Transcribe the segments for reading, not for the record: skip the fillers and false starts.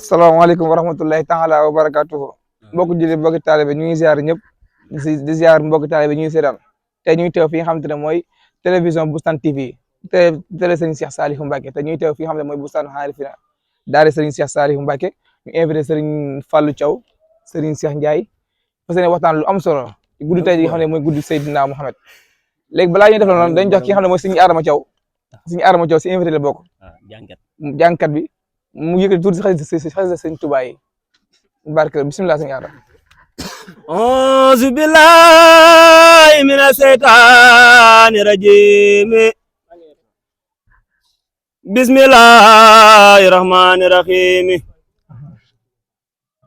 salaamaaleykum wa rahmatullahi taala wa barakatuhu mbokk julli mbokki taalibe ñu ngi ziar ñëpp di ziar mbokki taalibe ñu ngi seetaan te ñuy teew fi nga xamante ne mooy télévision Boustan TV télé Serigne Cheikh Salihou Mbacké te ñuy teew fi nga xam ne mooy Boustan Harifina daare Serigne Cheikh Salihou Mbacké ñu invité Serigne Fallou Thiaw Serigne Cheikh Ndiaye parce que waxtaan lu am solo guddi tey gi nga xam ne mooy guddi Seydina Mouhamed léegi balaa ñuy def loolu dañ jox ki nga xam ne mooy Serigne Adama Thiaw Serigne Adama Thiaw si invité la bokk jàngkat bi mu yëkkati tuuti si xasida Sëñ Tuubaa yi barke bismillah sëñ Adama auzu billahi mina seytaani rajim bismillahi rahmani rahim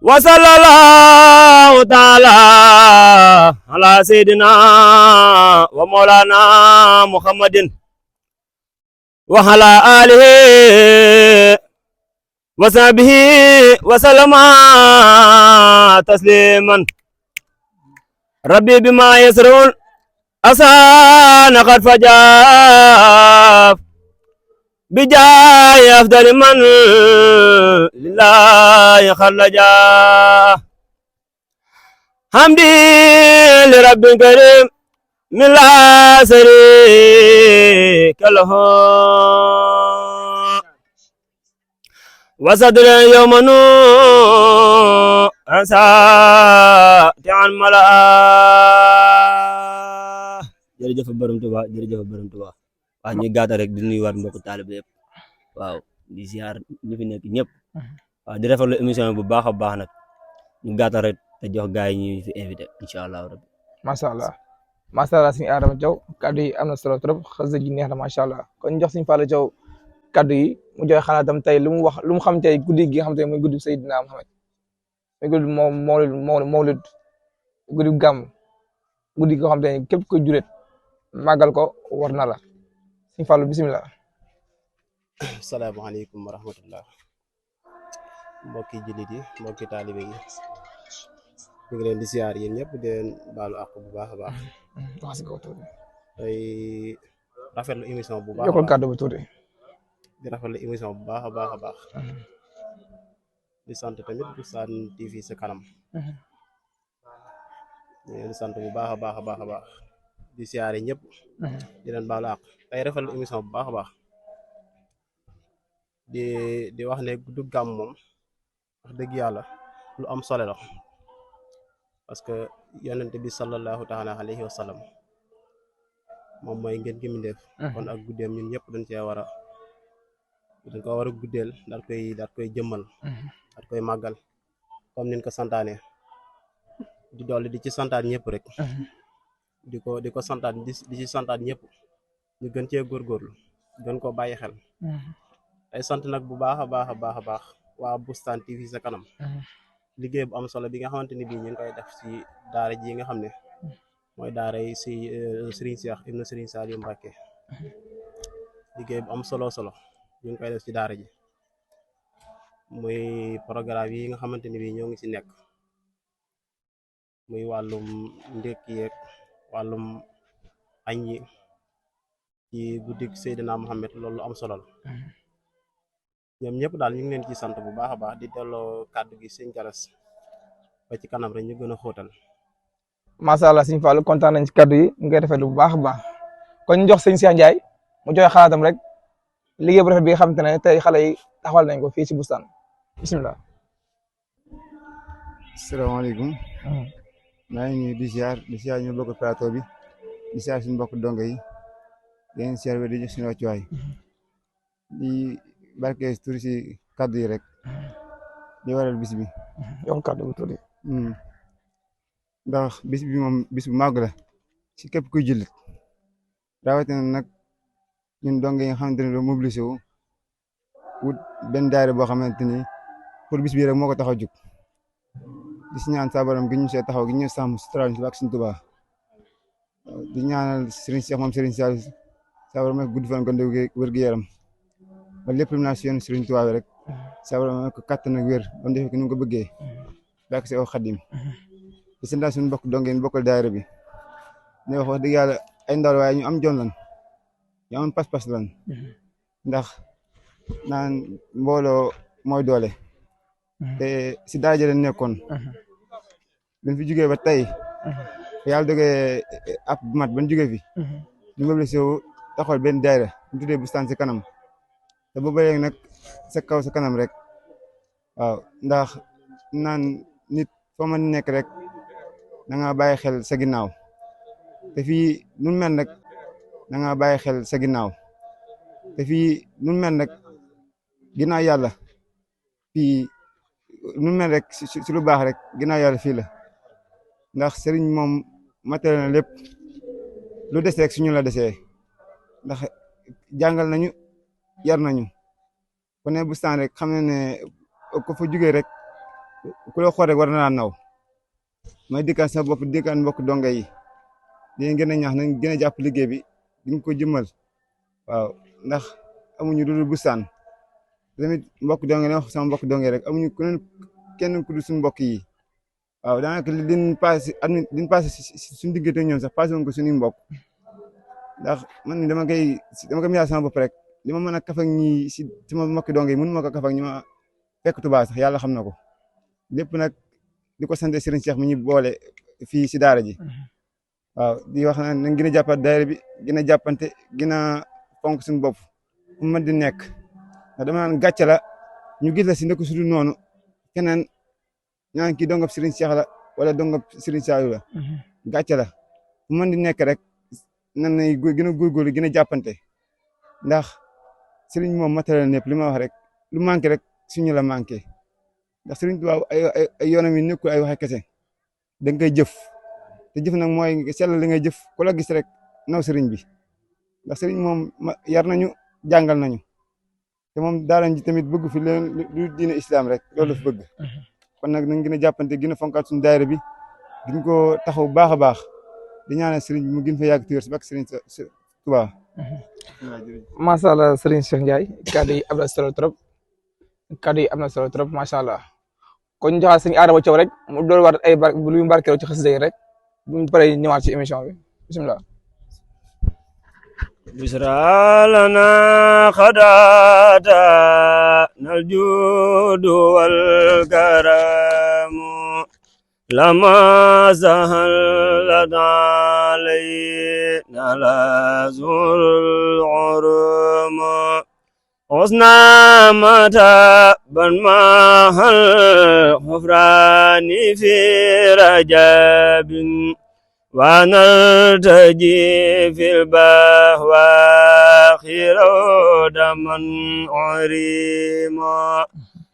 wa sallallahu taala ala sayyidina wa maulana muhammadin wa ala alihi wa sahbihi wa sallama tasliman rabbi bima yasrun asana qad fajaf bijay afdal man lillahi khalaja hamdi li rabbil karim min la sharika lahu وصدر يوم أنسى عن ملا jërëjëf borom Tuubaa jërëjëf borom Tuubaa wax ñu gàttal rek di nuyuwaat mbokku taalibe yëpp waaw di ziar ñu fi nekk ñëpp waaw di rafetlu émission bu baax a baax nag ñu gàttal rek te jox gaay yi ñu fi invité incha allah rabbi macha allah sëñ Adama Thiaw kaddu yi am na solo trop xasida ji neex na macha allah kon ñu jox sëñ Fallou Thiaw kaddu yi mu joxe xalaatam tey lu mu wax lu mu xam tey guddi gi nga xam te mooy guddi Seydina Muhammad mooy guddi mawlid guddi gàmm guddi goo xam te ne képp koy juret màggal ko war na la sëñ Fallou bisimilah. salaamaaleykum wa rahmatullah mbokki jullit yi mbokki taalibe yi ñu ngi leen di siyaar yéen ñëpp di leen baalu àq bu baax a baax. wax si kaw tuuti. tey rafetlu émission bu baax a yokkal baax kàddu bu tuuti. di rafetlu émission bu baax a baax a baax. di sant tamit Boustan TV sa kanam. ñu ngi di sant bu baax a baax a baax a baax di siyaare ñëpp. di leen baalu àq tey rafetlu émission bu baax a baax. di wax ne guddu gàmm moom wax dëgg yàlla lu am solo la parce que yonent bi sallallahu taala alayhi wa sallam moom mooy ngeen gi mindeef kon ak guddeem ñun ñëpp dañ ko war a guddeel daal koy jëmmal daal koy màggal comme nin ko santaane di dolli di ci santaat ñëpp rek di ko santaat di ci santaat ñëpp ñu gën cee góorgóorlu gën koo bàyyi xel ay sant nag bu baax a baax a baax a baax waa Boustan TV sa kanam liggéey bu am solo bi nga xamante ni bii ñu ngi koy def ci daara ji nga xam ne mooy daara yi si Serigne Cheikh ibnu Serigne Saliou Mbacké liggéey bu am solo ñu ngi koy def ci daara ji muy programme yi nga xamante ni bii ñoo ngi ci nekk muy wàllum ndékki yeeg wàllum añ yi ci guddik Seydina Mohamed loolu am solo la ñoom ñëpp daal ñu ngi leen ci sant bu baax a baax di delloo kàddu gi sëñ Garas ba ci kanam rek ñu gën a xóotal. macha allah sëñ Fallou kontaan nañ ci kaddu yi ñu ngi koy rafetlu bu baax a baax kon ñu jox sëñ Cheikh Ndiaye mu joxe xalaatam rek liggéey bu rafet bi nga xamante ne tey xale yi taxawal nañ ko fii ci Boustan bisimilah. asalaamaaleykum. maa ngi nuyu di ziar ñu bokk plateau bi di ziar suñu mbokk dongo yi di leen ziar di jox suñu wàccuwaay di barke tur si kaddu yi rek di waral bis bi. yow kaddu bu tuuti. ndax bis bi moom bis bu màgg la si képp kuy jullit rawatina nag ñun dong yi nga xamante ne doo mobilisé wu wut benn daayira boo xamante ni pour bis bi rek moo ko tax a jóg di si ñaan saa borom gi ñu see taxaw gi ñu sàmm si trañ si ak Sëriñ Tuubaa di ñaanal Serigne Cheikh moom Serigne Saliou saa borom ak gudd fan ko wér-gu-yaram ba lépp lu naa si yoon Serigne Touba bi rek saa borom ko kàttan ak wér ba mu defee ko ni mu ko bëggee bàkk si aw Xadim di sant suñu mbokk dongeen bokkal daayira bi ne wax dëgg yàlla ay ndaw waaye ñu am jom lan ñu am pas-pas lan ndax naan mbooloo mooy doole te si daara ja leen nekkoon biñ fi jugee ba tey yàlla dogee ab mat ban jugee fi ñu mobilisé wu taxawal benn daayira ñu tuddee bustaan si kanam te booba léegi nag sa kaw sa kanam rek waaw ndax naan nit foo mën nekk rek da nga bàyyi xel sa ginnaaw te fii nu mel nag da nga bàyyi xel sa ginnaaw te fii nu mel nag ginnaaw yàlla fii nu mel rek si lu baax rek ginnaaw yàlla fii la ndax sëriñ moom matériel na lépp lu des rek suñu la desee ndax jàngal nañu yar nañu ku ne bustaan rek xam ne ku fa jugee rek ku la xool rek war na naw may dikkaan sa bopp dikkaan mbokk donga yi di gën a ñaax nañ gën a jàpp liggéey bi diñ ko jëmmal waaw ndax amuñu lu dul bustaan tamit mbokk donge ne wax sama mbokk donge rek amuñu kenn ku dul suñu mbokk yi waaw daanaka liñ passé suñu diggante ñoom sax passé woon ko suñuy mbokk ndax man dama koy misaal sama bopp rek li ma mën a kaf ak ñi si sama mbokk donge yi mënu ma ko kaf ak ñi ma fekk Tuubaa sax yàlla xam na ko lépp nag di ko sant Serigne Cheikh mi ñu boole fii si daara ji waaw di wax na nañ gën a jàppat daara bi gën a jàppante gën a fonk suñu bopp fu mën di nekk ndax dama naan gàcce la ñu gis la si ndek su dul noonu keneen ñaan kii dongab Serigne Cheikh la wala dongab Serigne Saliou la gàcce la fu mën di nekk rek nan nay gën a góorgóorlu gën a jàppante ndax Serigne moom matériel népp li ma wax rek lu manqué rek suñu la manqué ndax Serigne Touba ay yoonam yi nekkul ay waxe kese da nga koy jëf te jëf nag mooy sellal li ngay jëf ku la gis rek naw Serigne bi ndax Serigne moom yar nañu jàngal nañu te moom daarañ ji tamit bëgg fi leen lu diine islam rek loolu la fi bëgg kon nag nañ gën a jàppante gën a fonkaat suñu daayira bi gën ko taxaw baax a baax di ñaanal Serigne mu gën fa yàgg téwér si bak Serigne Touba. macha allah Serigne Cheikh Ndiaye kàddu yi am na solo trop kàddu yi am na solo trop macha allah kon joxal sëñ Adama Thiaw rek mu doon war ay lu mu barkeeloo ci xasida yi rek bu ñu paree ñëwaat ci émission bi bisimilah. بشرى لنا خداتا الجود والكرم لما سهل علينا لازور العرم حسنا متابا مع الغفران في رجب ونرتجي في البهواء دما عريما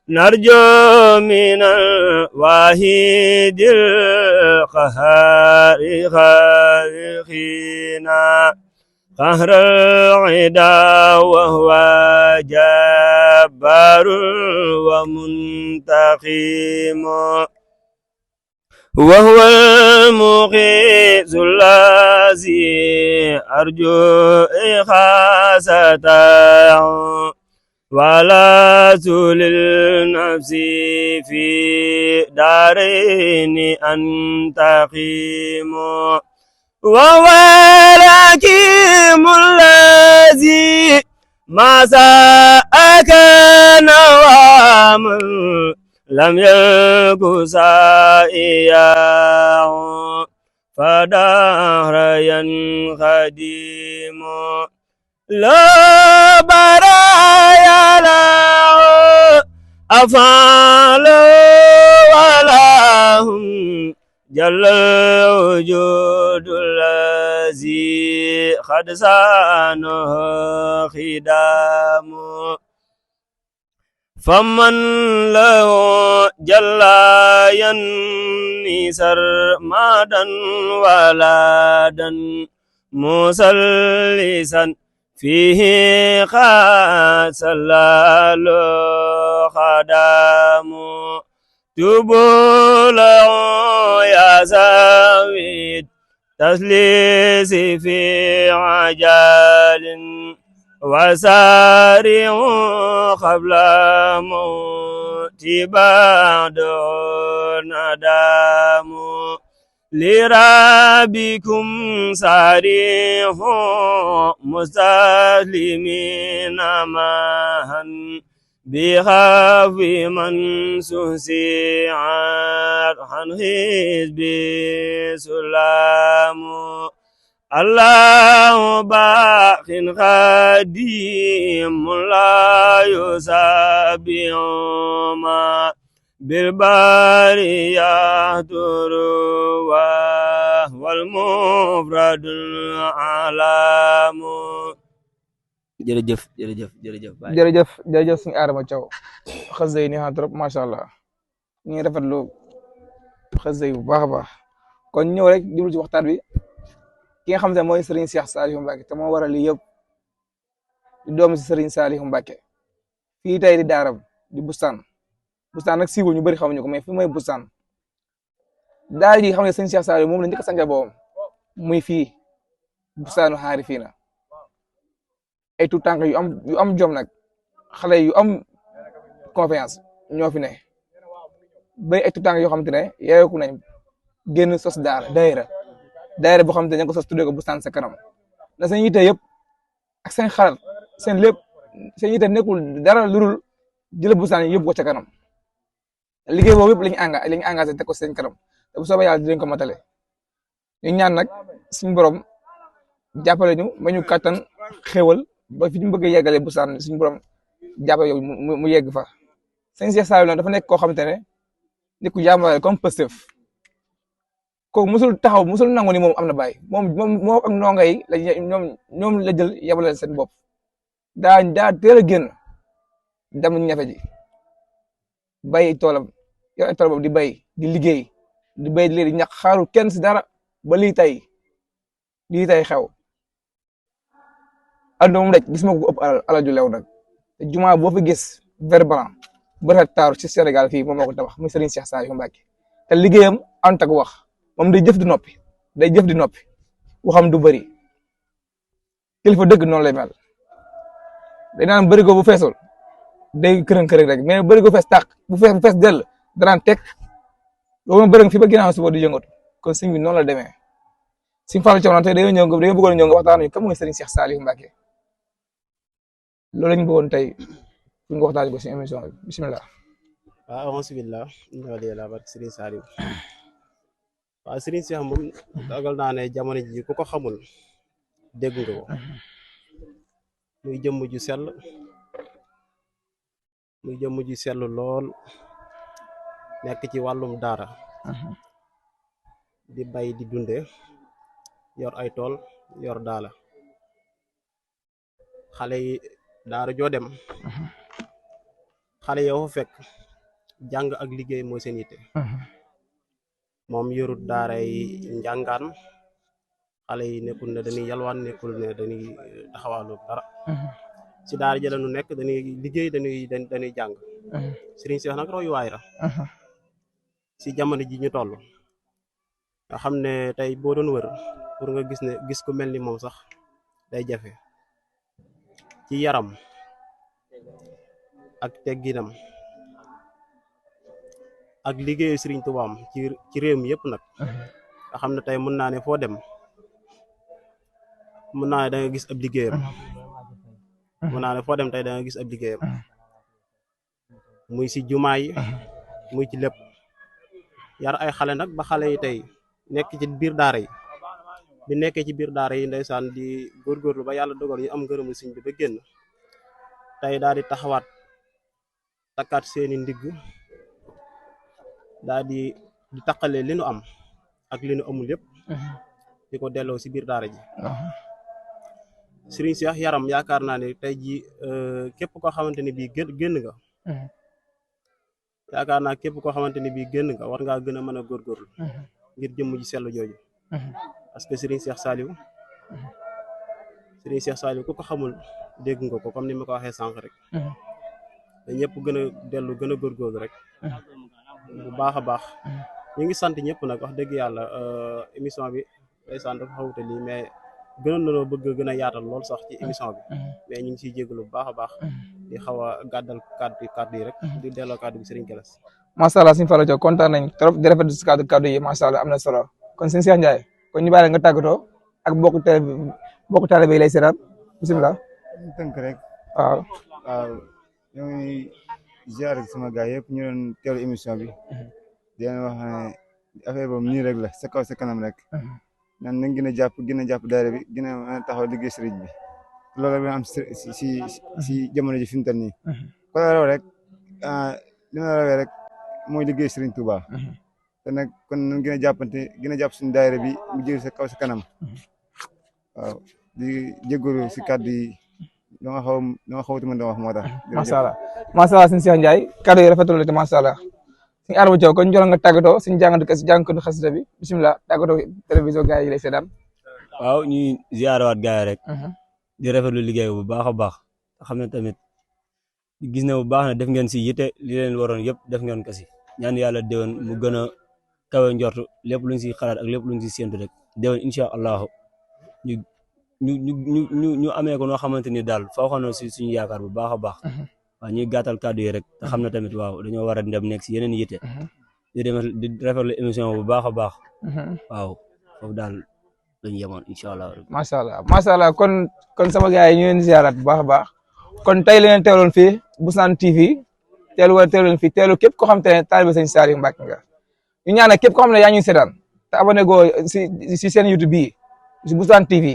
نرجو من الواحد القهار خالقنا قهر العدا وهو جبار ومنتقم وهو المغيث الذي أرجو إخاستاه ولا للنفس في دارين أنتقم وهو الحكيم الذي ما ساءك نوام لم يلق سائياه فدهر ينخدم لا برايا له أفعل ولا هم جل الوجود الذي قد سانه خدام فمن له جل يني سرمدا ولادا مسلسا فيه خاس الله خدام تبوا له يا زاويد تسليس في عجال وسارعوا قبل موت بعد ندام لربكم سارعوا مستسلمين معا بخاف من سوسعت عن حزب سلام الله باق قديم لا يسابع ما بالباريات والمفرد العلام jërëjëf jërëjëf jërëjëf jërëjëf suñu Adama Thiaw xasida yi neex na trop macha allah ñu ngi rafetlu xasida yi bu baax a baax kon ñëw rek jublu ci waxtaan bi ki nga xam ne mooy Serigne Cheikh Saliou Mbacké te moo waral lii yëpp di doomu si Serigne Saliou Mbacké fii tey di daaram di bustaan nag siiwul ñu bëri xamuñu ko mais fii mooy bustaan daara ji xam ne Serigne Cheikh Saliou moom la njëkk a sanc boobam muy fii bustaanu xaari fii na ay tout tànk yu am jom nag xale yu am confiance ñoo fi ne bay ay tout tànk yoo xamante ne yeeku nañ génn sos daayira boo xamante ne ko sos tuddee ko bustaan sa kanam na seen yite yëpp ak seen xalaat seen lépp seen yite nekkul dara lu dul jële bustaan yëpp ko ca kanam liggéey boobu yëpp lañu engagé teg ko seen kanam te bu soobee yàlla dinañ ko matale ñu ñaan nag suñu borom jàppale ñu ma ñu kattan xéwal ba fi ñu bëgg a yeggalee bustaan suñu borom jàppale yow mu yegg fa sëñ Cheikh Saliou dafa nekk koo xamante ne nit ku jàmbale comme Pastef ko musul taxaw musul nangu ni moom am na baay moom ak ndongo yi la ñoom la jël yebale seen bopp daa teel a génn dem ñafe ji bay toolam yor ay toolam di bay di liggéey di ñax xaaru kenn si dara ba lii tey xew àdduna moom rek gis ma ko ëpp alal ju lew nag te jumaa boo fi gis vert blanc bu rafet taaru ci Sénégal fii moom moo ko tabax muy Serigne Cheikh Saliou Mbacké te liggéeyam ànd ak wax moom day jëf di noppi waxam du bëri kilifa dëgg noonu lay mel day naan bërigo bu feesul day kërën rek mais bërigo fees tàq bu fees dell danaan teg loolu moom bëri fi ba ginnaaw suba di yëngatu kon sëñ bi noonu la demee suñu Fallou Thiaw tey dañoo bëggoon ñëw nga waxtaan ñu kan mooy Serigne Cheikh Saliou Mbacké loolu lañ bëggoon tey fu nga waxtaan ko si émission bi bisimilah. waaw alhamdulilah inna waliyyallah barke Serigne Saliou waaw Serigne Cheikh moom dagal naa ne jamono ji ku ko xamul dégg nga ko muy jëmm ju sell lool nekk ci wàllum daara di bay di dunde yor ay tool yor daala xale yi daara joo dem xale yow fa fekk jàng ak liggéey mooy seen yitte moom yorut daaray njàngaan xale yi nekkul ne dañuy yalwaan nekkul ne dañuy taxawaalu dara ci daara ji la nu nekk dañuy liggéey dañuy jàng Serigne Cheikh nag royuwaay la ci jamono ji ñu toll nga xam ne tey boo doon wër pour nga gis ku mel ni moom sax day jafe ci yaram ak tegginam ak liggéeyu Serigne Touba ci réew mi yëpp nag nga xam ne tey mën naa ne foo dem mën naa ne da nga gis ab liggéeyam mën naa ne foo dem tey da nga gis ab liggéeyam muy si jumaa yi muy ci lépp yar ay xale nag ba xale yi tey nekk ci biir daara yi bi nekkee ci biir daara yi ndeysaan di góorgóorlu ba yàlla dogal ñu am ngërëmu Sëriñ bi ba génn tey daal di taxawaat takkaat seeni ndigg daal di taqale li nu am ak li nu amul yëpp di ko delloo si biir daara ji Serigne Cheikh yaram yaakaar naa ne tey ji képp koo xamante ni bii génn nga yaakaar naa képp koo xamante ni bii génn nga war ngaa gën a mën a góorgóorlu ngir jëmm ji sell jooju parce que Serigne Cheikh Saliou ku ko xamul dégg nga ko comme ni ma ko waxee sànq rek te ñëpp gën a dellu gën a góorgóorlu rek bu baax a baax ñu ngi sant ñëpp nag wax dëgg yàlla émission bi ndeysaan dafa xawute lii mais gënoon nañoo bëgg gën a yaatal lool sax ci émission bi mais ñu ngi siy jégalu bu baax a baax di xaw a gàddal kàddu yi rek di delloo kàddu bi Serigne Gallas. macha allah suñu Fallou Thiaw kontaan nañ trop di rafetlu si kàddu yi macha allah am na solo kon suñu Cheikh Ndiaye kon ñu bàyyi nga tàggatoo ak mbokku taalibe yi lay seetaan bisimilah. tënk rek waaw ñoo ngi ziar sama gars yëpp ñu doon teewlu émission bi di leen wax ne affaire boobu nii rek la sa kaw sa kanam rek nan nañ gën a jàpp daayira bi gën a taxaw liggéey sëriñ bi loolu rek am si jamono ji fi mu toll nii ko la raw rek li ma rawee rek mooy liggéey sëriñ Touba te nag kon nañ gën a jàppante gën a jàpp suñu daayira bi mu jël sa kaw sa kanam waaw di jégalu si kàddu yi dama xawatu mën a wax moo tax. macha allah suñu Cheikh Ndiaye kàddu yi rafetlu la te macha allah suñu Adama Thiaw kon jox nga tàggatoo suñu jàngatu xasida bi bisimilah tàggatoo télévision gars yi lay seetaan. waaw ñuy ziarawaat gars yi rek. di rafetlu liggéey bu baax a baax xam ne tamit gis na bu baax na def ngeen si yitte li leen waroon yëpp def ngeen ko si ñaan yàlla déwén mu gën a kawe njort lépp luñ si xalaat ak lépp luñ si séntu rek déwén incha allahu ñu amee ko noo xamante ni daal foo xam ne si suñu yaakaar bu baax a baax. waaw ñuy gàttal kàddu yi rek te xam ne tamit waaw dañoo war a dem nekk si yeneen yitte. di rafetlu émission bu baax a baax. waaw foofu daal lañu yemoon incha allah. macha allah kon sama gars yi ñu leen ziaraat bu baax a baax kon tey la leen teewloon fii Bousnane TV teewloon fii teelu képp koo xam te ne taalibe Sëñ Saliou Mbacké nga ñu ñaan képp koo xam ne yaa ñuy seetaan te abonné goo si seen YouTube bii si Bousnane TV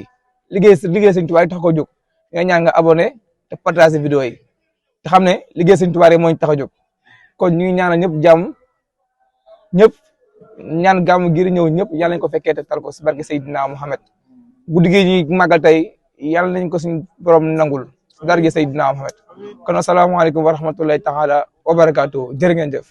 liggéey Sëñ Tuubaa tax ko jóg nga ñaan nga abonné te partager vidéo yi te xam ne liggéey Sëñ Tuubaa moo ñu tax a jóg kon ñu ngi ñaanal ñëpp jàmm ñëpp ñaan gàmm gi ñëw ñëpp yàlla nañ ko fekkee te tal ko si barke Seydina Muhammad guddi gi ñuy màggal tey yàlla nañ ko suñu borom nangul si barke Seydina Muhammad kon asalaamaaleykum wa rahmatullahi taala wa barakaatu jërë ngeen jëf